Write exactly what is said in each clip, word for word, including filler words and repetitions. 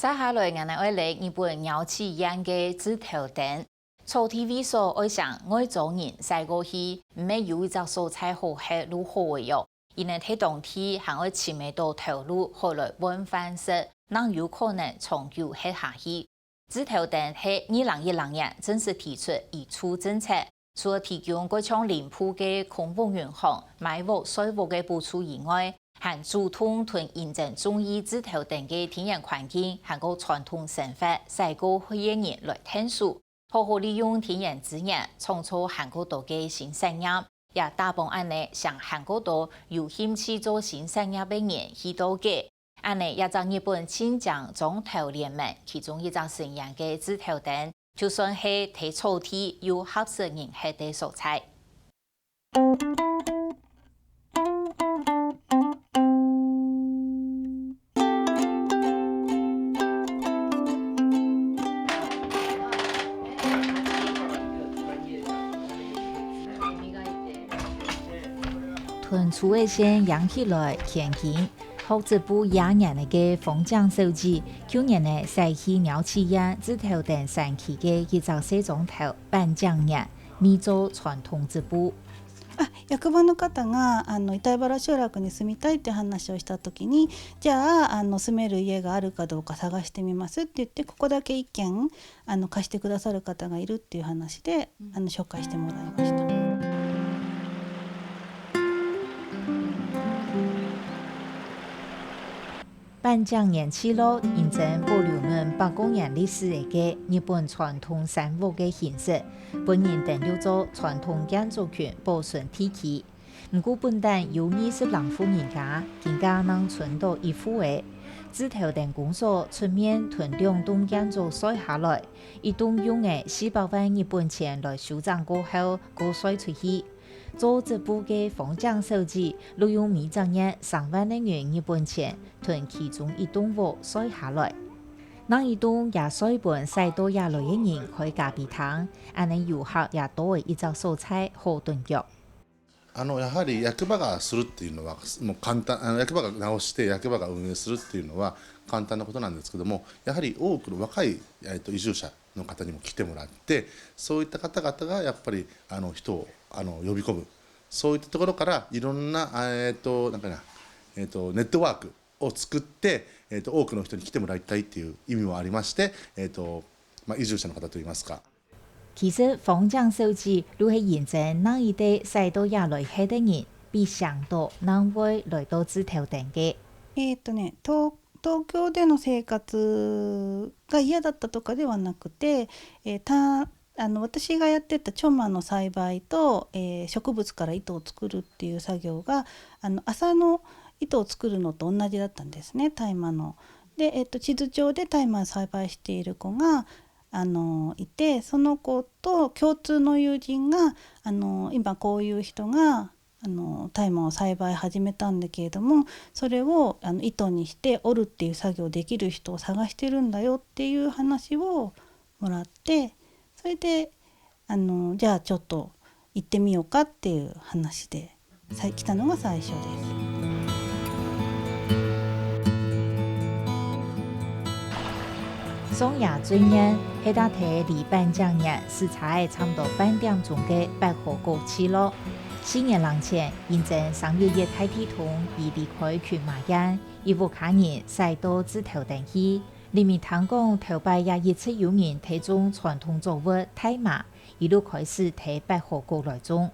接下來，𠊎等愛來日本鳥取縣个志頭町。草地位所愛像外州人徙過去，毋係有一隻所在好歇就好个喲。佢等在當地還愛尋得到頭路，好來換飯食，正有可能長久歇下去。志頭町係二零一零年正式提出移住政策，除了提供各項鄰厝个公屋銀行、買屋、稅屋个補助以外，還主動同認真中意志頭町个田園環境，還過傳統生活徙過去个人來𢯭手，好好利用田園資源，創造還過多个新產業。也打幫恁呢，像還過多有興趣做新產業个人去到該。恁呢，這隻日本近江庄頭聯盟其中一隻成員个志頭町，就算係在草地有合適人歇个所在。 同粗个線影起來，牽筋。學織布廿年个方江小姐，舊年呢徙去鳥取縣志頭町山區个一隻細庄頭板井縣， 未做傳統織布。あ、役場の方があの板井原集落に住みたいって話をした時に、じゃああの住める家があるかどうか探してみますって言って、ここだけ一軒あの貸してくださる方がいるっていう話で、あの紹介してもらいました。 板井縣聚落認真保留滿百過年歷史个日本傳統山屋个形式，分人登錄做傳統建築群保存地區。毋過本旦有二十零戶人家，今下正伸到一戶仔。志頭町公所出面同兩棟建築稅下來，一棟用仔四百萬日本錢來修整過後，過稅出去。 做織布个方井小姐，就用每隻月三萬个銀日本錢，同其中一棟屋稅下來。另一棟也稅分徙到這來个人開咖啡廳，恁呢遊客也多了一隻所在好頓腳。あのやはり役場がするっていうのはもう簡単あの役場が直して役場が運営するっていうのは簡単なことなんですけども、やはり多くの若い、えー、と移住者の方にも来てもらって、そういった方々がやっぱりあの人をあの呼び込む、そういったところからいろんな、えー、となんかな、えー、とネットワークを作って、えー、と多くの人に来てもらいたいっていう意味もありまして、えー、とまあ、移住者の方といいますか。 其實方井小姐就係認真另一兜徙到這來歇个人，比想著正會來到志頭町个。えーっとね、東東京での生活が嫌だったとかではなくて、えーたあの私がやってたチョマの栽培と、えー植物から糸を作るっていう作業があの麻の糸を作るのと同じだったんですね、大麻の。で、えっと地津町で大麻を栽培している子があのいて、その子と共通の友人があの今こういう人があの大麻を栽培始めたんだけれども、それをあの糸にして織るっていう作業できる人を探してるんだよっていう話をもらって、それであのじゃあちょっと行ってみようかっていう話でさ来たのが最初です。 上野水源係搭在離板井縣駛車仔差毋多半點鐘个八和谷聚落。四年零前，因爭三一一大地動而離開群馬縣，一屋下人徙到志頭町去。林明聽講頭擺也一直有人在種傳統作物大麻，佢就開始在八和谷來種。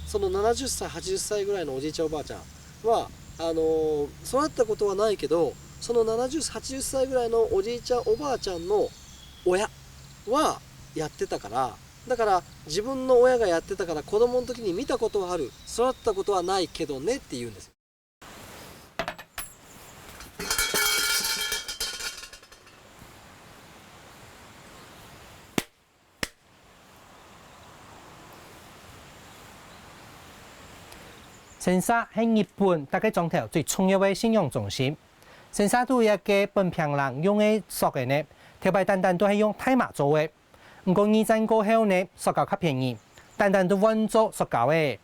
そのななじゅっさい、はちじゅっさいぐらいのおじいちゃんおばあちゃんは、あのー育てたことはないけど、そのななじゅっ、はちじゅっさいぐらいのおじいちゃんおばあちゃんの親はやってたから、だから自分の親がやってたから子供の時に見たことはある、育てたことはないけどねって言うんですよ。 神社係日本逐个庄頭最重要个信仰中心。神社肚這个本坪塱用个塑仔呢，頭擺單單都係用大麻做个。毋過二戰過後呢，塑膠較便宜，單單都換做塑膠个。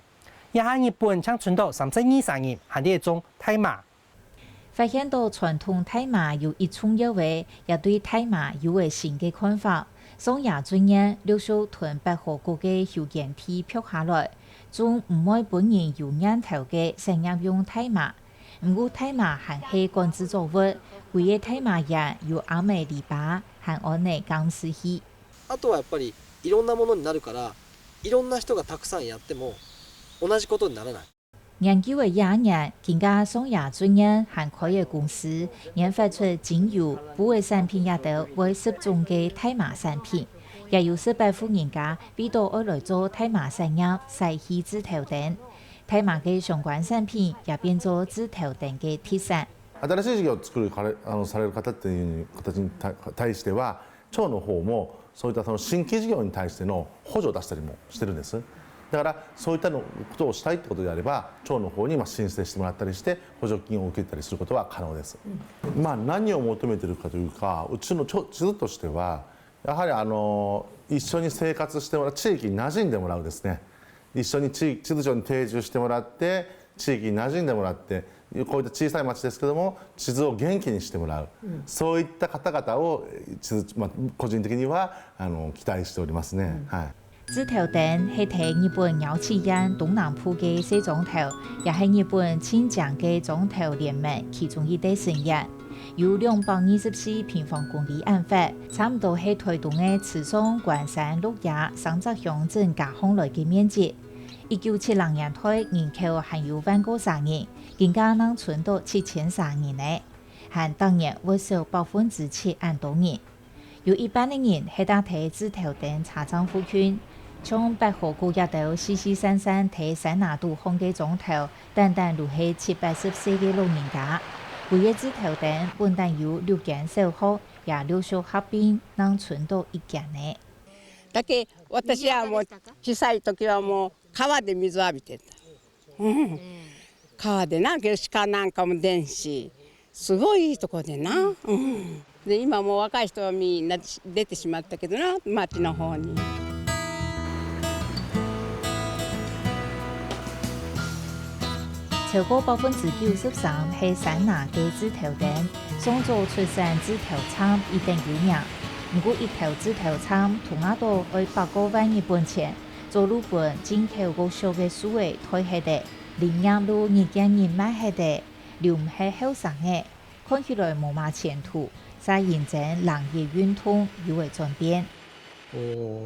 這下日本淨伸到三十二儕人還在種大麻。發現到傳統大麻有一重要个，也對大麻有个新个看法。上野俊彥陸續同八河谷个休耕地拍下來，種毋會分人有癮頭个產業用大麻。毋過大麻還係管制作物，歸個大麻園由阿姆、俚爸還安尼監視器。あとはやっぱりいろんなものになるから、いろんな人がたくさんやっても同じことにならない。研究个這年，今个上野俊彥還開个公司，研發出精油、布个產品這兜會食中个大麻產品，也有十八戶人家為著愛來做大麻產業徙去志頭登。大麻个相關產品也變做志頭登个特產。新しい事業を作る彼あのされる方っていう形に対しては町の方もそういったその新規事業に対しての補助を出したりもしてるんです。だからそういったのことをしたいってことであれば、町の方にまあ申請してもらったりして補助金を受けたりすることは可能です。まあ何を求めてるかというか、うちの地区としてはやはりあの一緒に生活してもらう、地域に馴染んでもらうですね。一緒に地地区長に定住してもらって、地域に馴染んでもらって、こういった小さい町ですけども、地区を元気にしてもらう、そういった方々を地区、まあ、個人的にはあの期待しておりますね。はい。志頭登係在日本鳥取縣東南部个細庄頭，也係日本盡靚个庄頭聯盟其中一垤成員，有兩百二十四平方公里恁闊，差毋多係台東个池上、關山、鹿野三隻鄉鎮加項來个面積。一九七零年代人口還有萬過儕人，今个正伸到七千儕人呢，還逐年會少百分之七恁多人。 有一半个人係蹛在志頭登車站附近，像八河谷這兜四四散散在山林肚項个庄頭，單單就係七八十歲个老人家。唯一志頭登本旦有六間小學，也陸續合併，正伸到一間呢。だけ私はもう小さい時はもう川で水浴びてた。うん、川でな、鹿なんかも出んし、すごいいいとこでな。うん、で、今もう若い人はみんな出てしまったけどな、町の方に。超過百分之九十三係山林个志頭登，上早出產志頭站一等有名。毋過一頭志頭站動啊到愛百過萬日本錢，做路本進口過少个樹仔退忒咧。 林業路日漸日慢忒咧，留毋核後生仔，看起來無麼前途，儕認真藍翕運動有个轉變。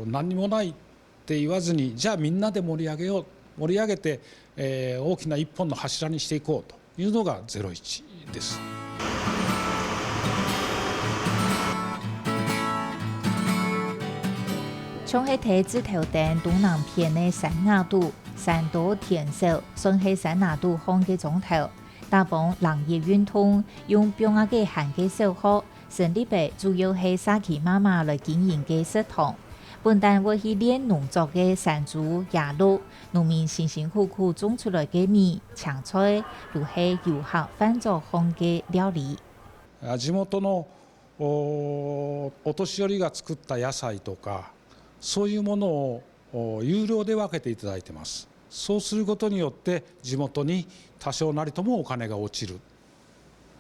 何にもないって言わずに、じゃあみんなで盛り上げよう、盛り上げて、えー大きな一本の柱にしていこうというのがゼロイチです。像係在志頭登東南片个山林肚， 山多田少，算係山林肚項个庄頭。打幫藍翕運動，用放啊个閒个小學，成立个主要係社區媽媽來經營个食堂。本旦會去練農作个山豬、野鹿，農民辛辛苦苦種出來个米、青菜，就係遊客飯桌項个料理。地元のお年寄りが作った野菜とか、そういうものを有料で分けていただいてます。そうすることによって地元に多少なりともお金が落ちる、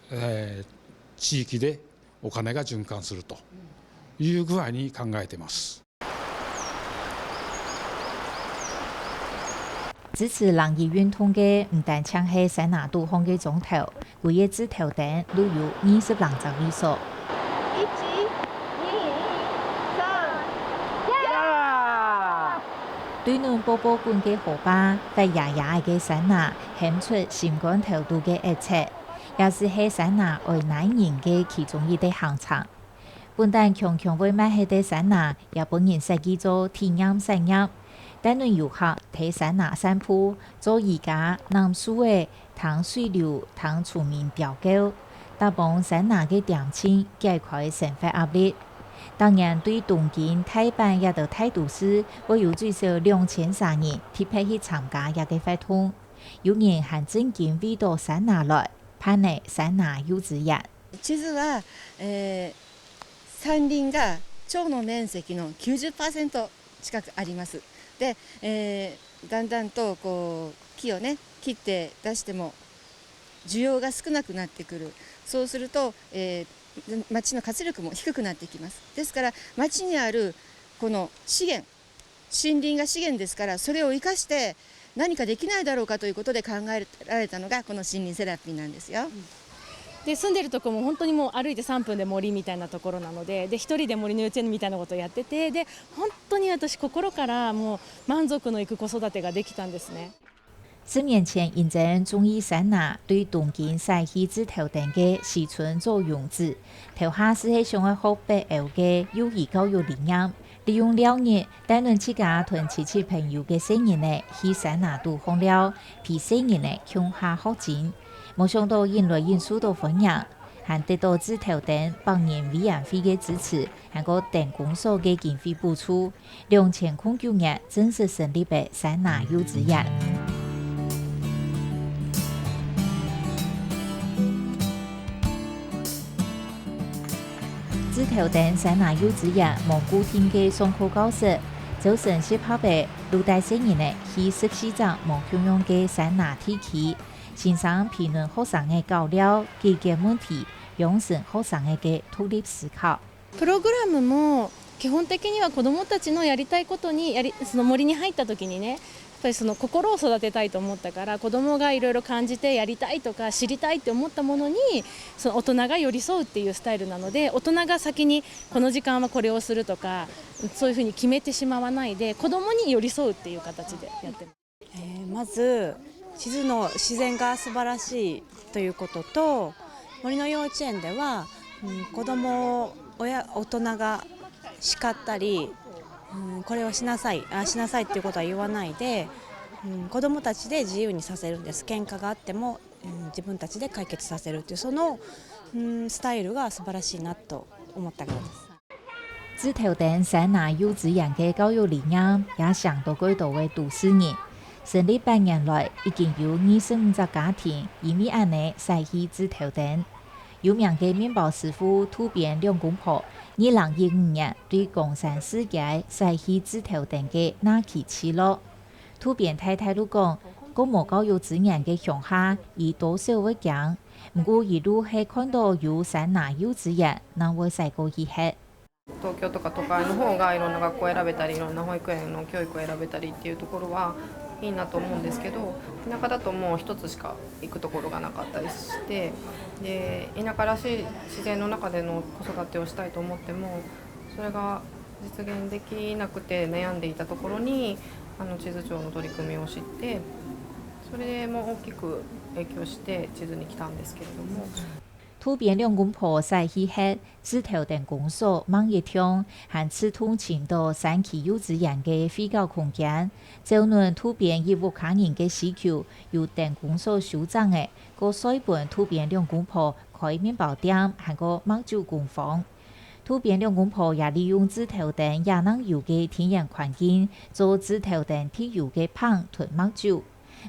えー地域でお金が循環するという具合に考えています。支持藍翕運動个毋單淨係山林肚項个庄頭，歸個志頭登就有二十零隻以上。一、二、三、呀！對等波波滾个河壩，發野野仔个山林，喊出心肝頭肚个熱切，也就係山林愛難人个其中一個行程。 本旦強強會賣忒个山林，也分人設計做體驗產業。帶等遊客在山林散步，做瑜伽、揇樹仔、聽水流、聽蟲鳴鳥叫，打幫山林个恬靜解開生活壓力。逐年對東京、大阪這兜大都市，會有最少兩千儕人特別去參加這個活動。有人還正經為著山林來，辦了山林幼稚園。 地図は、えー山林が町の面積のきゅうじゅっパーセント近くあります。で、えーだんだんとこう木をね切って出しても需要が少なくなってくる。そうすると、えー町の活力も低くなってきます。ですから、町にあるこの資源、森林が資源ですから、それを生かして何かできないだろうかということで考えられたのがこの森林セラピーなんですよ。で住んでるとこも本当にもう歩いてさんぷんで森みたいなところなので、で一人で森の幼稚園みたいなことをやってて、で本当に私心からもう満足のいく子育てができたんですね。十年前，因為中意山林，對東京徙去志頭町个西村左容子，頭下就係想愛學北歐个幼兒教育理念，利用尞日，帶等自家同親戚朋友个細人仔去山林肚放尞，陪細人仔共下學習。無想到引來恁受到歡迎，還得到志頭町百年委員會个支持，還過町公所个經費補助。 兩千空九年正式成立个山林幼稚園。志頭町山林幼稚園無固定个上課教室，朝晨十下个就帶細人仔去十四隻無共樣个山林地區，先生陪等學生仔搞尞，解決問題，養成學生仔个獨立思考。プログラムも基本的には子どもたちのやりたいことにやりその森に入った時にね、やっぱりその心を育てたいと思ったから、子どもがいろいろ感じてやりたいとか知りたいって思ったものに、その大人が寄り添うっていうスタイルなので、大人が先にこの時間はこれをするとか、そういうふうに決めてしまわないで、子どもに寄り添うっていう形でやってます。えーまず地図の自然が素晴らしいということと、森の幼稚園では、うん、子供を親大人が叱ったり、うん、これをしなさい、ああしなさいっていうことは言わないで、うん、子供たちで自由にさせるんです。喧嘩があっても、うん、自分たちで解決させるっていうその、うん、スタイルが素晴らしいなと思ったからです。志頭町山林幼稚園个教育理念也成到蓋多个都市人。成立八年來，已經有二十五隻家庭因為恁仔徙去志頭町。有名个麵包師傅渡邊兩公婆，二零一五年對岡山市街徙去志頭町个那崎聚落。渡邊太太就講，過無教育資源个鄉下，佢多少會驚。毋過佢就係看到有山林幼稚園，正會徙過去歇。 東京とか都会の方がいろんな学校を選べたり、いろんな保育園の教育を選べたりっていうところはいいなと思うんですけど、田舎だともう一つしか行くところがなかったりして、で田舎らしい自然の中での子育てをしたいと思っても、それが実現できなくて、悩んでいたところに、あの地図帳の取り組みを知って、それも大きく影響して地図に来たんですけれども。 渡邊兩公婆徙去歇，志頭町公所吂一暢，還自動尋到山區幼稚園个會教空間。照等渡邊一屋下人个需求，由町公所收整仔，過再分渡邊兩公婆開麵包店，還過麥酒工坊。渡邊兩公婆也利用志頭町也正有个天然環境，做志頭町特有个餅同麥酒。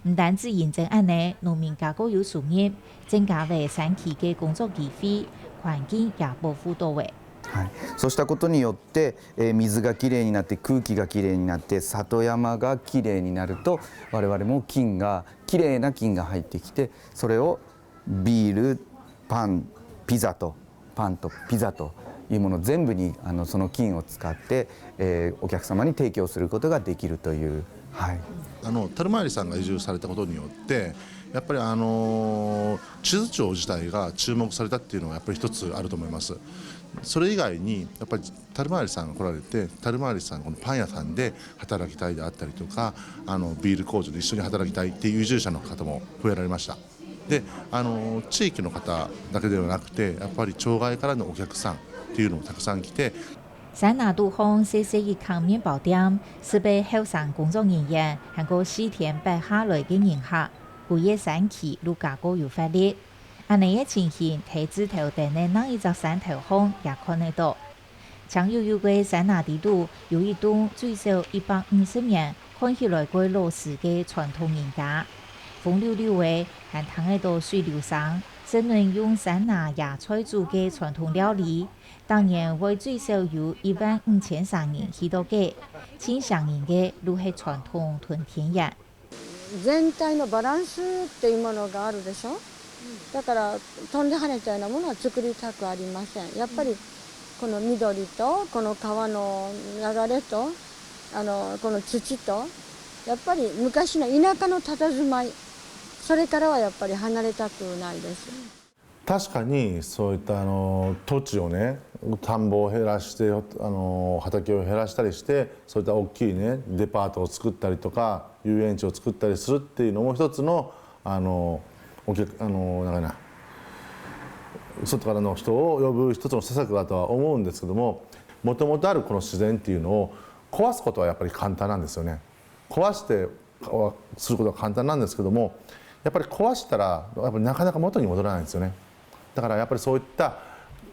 毋單止因為恁仔，農民家過有收入，增加了山區个工作機會，環境也保護到了。はい、そうしたことによって、えー水がきれいになって空気がきれいになって里山がきれいになると我々も菌がきれいな菌が入ってきてそれをビール、パン、ピザとパンとピザというもの全部にあのその菌を使って、えーお客様に提供することができるという、はい、あのタルマーリさんが移住されたことによってやっぱりあの地図帳自体が注目されたっていうのはやっぱり一つあると思います。それ以外にやっぱりタルマーリさんが来られてタルマーリさんこのパン屋さんで働きたいであったりとかあのビール工場で一緒に働きたいっていう移住者の方も増えられました。であの地域の方だけではなくてやっぱり町外からのお客さんっていうのもたくさん来て 山林肚項細細一間麵包店，就分後生工作人員還過四天八下來个人客，歸个山區就加過有活力。恁仔个情形，在志頭町个另一隻山頭項也看得到。青幽幽个山林底肚有一棟最少一百五十年，看起來蓋老式个傳統人家。風溜溜仔，還聽得到水流聲，正等用山林野菜煮个傳統料理。 逐年會最少有一萬五千儕人去到該，盡驚人个就係傳統同田園。全体のバランスっていうものがあるでしょ。だから飛んで跳ねたようなものは作りたくありません。やっぱりこの緑とこの川の流れと、あのこの土と、やっぱり昔の田舎の佇まい、それからはやっぱり離れたくないです。確かにそういったあの土地をね、田んぼを減らして、あの、畑を減らしたりして、そういった大きいね、デパートを作ったりとか、遊園地を作ったりするっていうのも一つの、あの、お客、あの、なんかな、外からの人を呼ぶ一つの施策だとは思うんですけども、もともとあるこの自然っていうのを壊すことはやっぱり簡単なんですよね。壊して、することは簡単なんですけども、やっぱり壊したら、やっぱりなかなか元に戻らないんですよね。だからやっぱりそういった、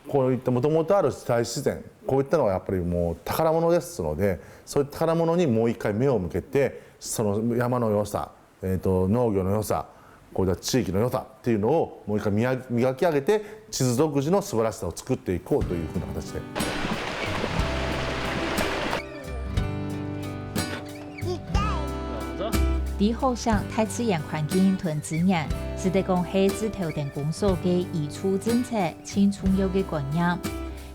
こういったもともとある大自然、こういったのはやっぱりもう宝物ですので、そういった宝物にもう一回目を向けて、その山の良さ、えーと、農業の良さ、こういった地域の良さっていうのをもう一回磨磨き上げて、地質独自の素晴らしさを作っていこうというふうな形で。在學生大自然環境同資源，使得講係志頭燈公所个移除政策盡重要个觀念。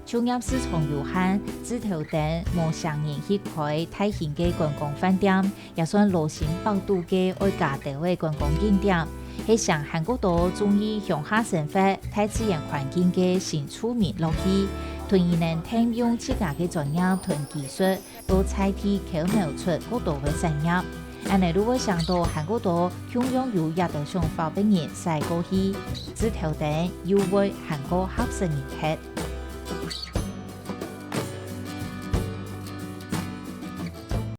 就業市場有限，志頭燈無成人去開大型个觀光飯店，也算羅森北肚个愛加兜个觀光景點，係成還過多中意鄉下生活、大自然環境个新住民落去，同佢等善用自家个專業同技術， 到在地敲鑿出過多个產業。恁呢就會想到還過多共樣有這兜想法个人徙過去，志頭燈又會還過合適人忒。